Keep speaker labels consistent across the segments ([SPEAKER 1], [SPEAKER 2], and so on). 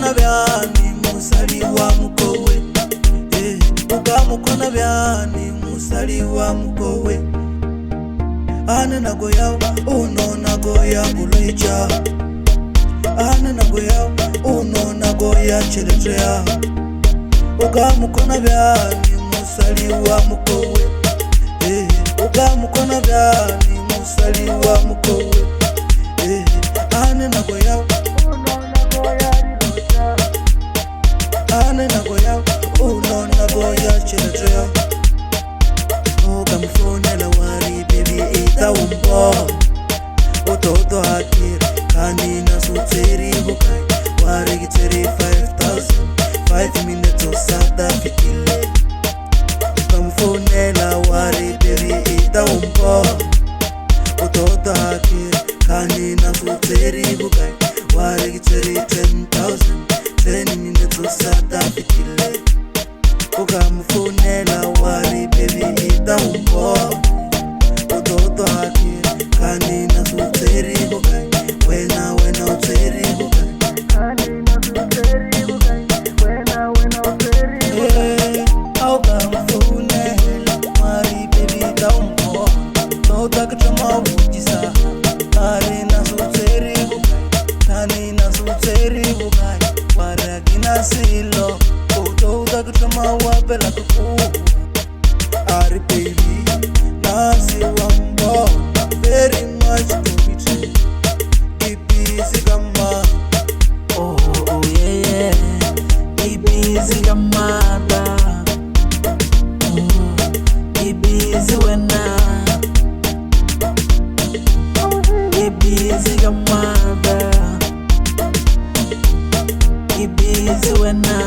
[SPEAKER 1] mokgona bjane mosadi wa mokowe? Eh, o ka mokgona bjane mosadi wa mokowe? Ane nako yao o no nako ya koloi. Ane nako yao o no nako ya tšhelete ya. O ka mokgona bjane mosadi wa mokowe? Eh, o ka mokgona bjane mosadi wa mokowe? Eh, ane nako yao, ane nako yao o no nako ya tšhelete ya. O ka mo founela wa re baby e ta o mpona, o toto hakere kani na so tsere bokae? Wa re ke tsere 5000, 5 minutes o sa ta fetile. Ka mo founela wa re baby e ta o mpona, o toto hakere kani na so tsere bokae? Wa re ke tsere 10,000, 10 minutes o sa ta fetile. O ka mo founela wa re baby e ta o mpona, o toto hakere kani na so tsere bokae? Wena wena o tsere bokae? Eh, a o ka mo founela wa re baby ta o mpona, tota ke thoma botšisa a re na so tsere bokae? Kani na so tsere bokae? Wa re a ke na selo, o tota ke thoma wa pela ke koa. A re baby na se wa mpona, very much committed, ke busy ka ma.
[SPEAKER 2] Oh yeah, ke busy ka mata. Ke busy wena. Ke busy ka mata. Ke busy wena.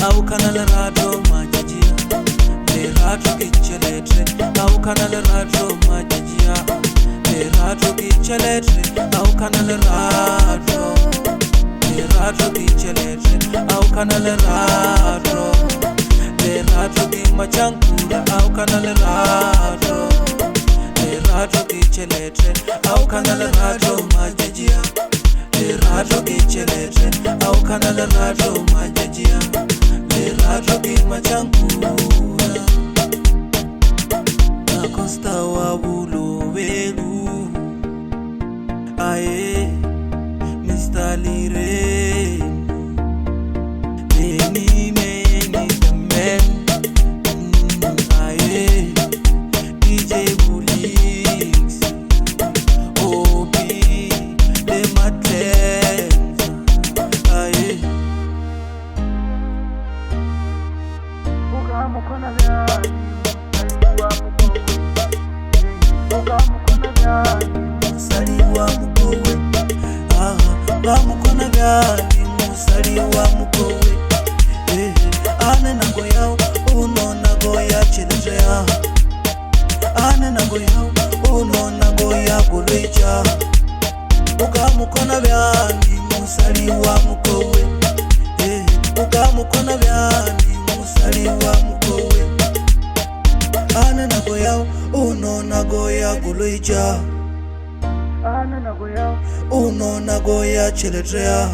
[SPEAKER 1] A o kana lerato matšatšia, lerato ke tšhelete. A o kana lerato matšatšia, lerato ke tšhelete. A o kana lerato, lerato ke tšhelete. A o kana lerato, lerato ke matšhankura. A o kana lerato, lerato ke tšhelete. A o kana lerato matšatšia, lerato ke tšhelete. A o kana lerato matšatšia, lerato ke matšhankura. Na Costa wa Bolobedu, ae Mr. Lireni, many many the man, ae DJ Bulix, Obi le Matlenza, ae. Mosadi wa mokowe, ah, ba mokgona bjane mosadi wa mokowe? Eh, ane nako yao o no nako ya tšhelete ya. Ane nako yao o no nako ya koloi tša. O ka mokgona bjane mosadi wa mokowe? Eh, o ka mokgona bjane mosadi wa mokowe? Ane nako yao o no nako ya koloi tša. O no nako ya tšhelete ya.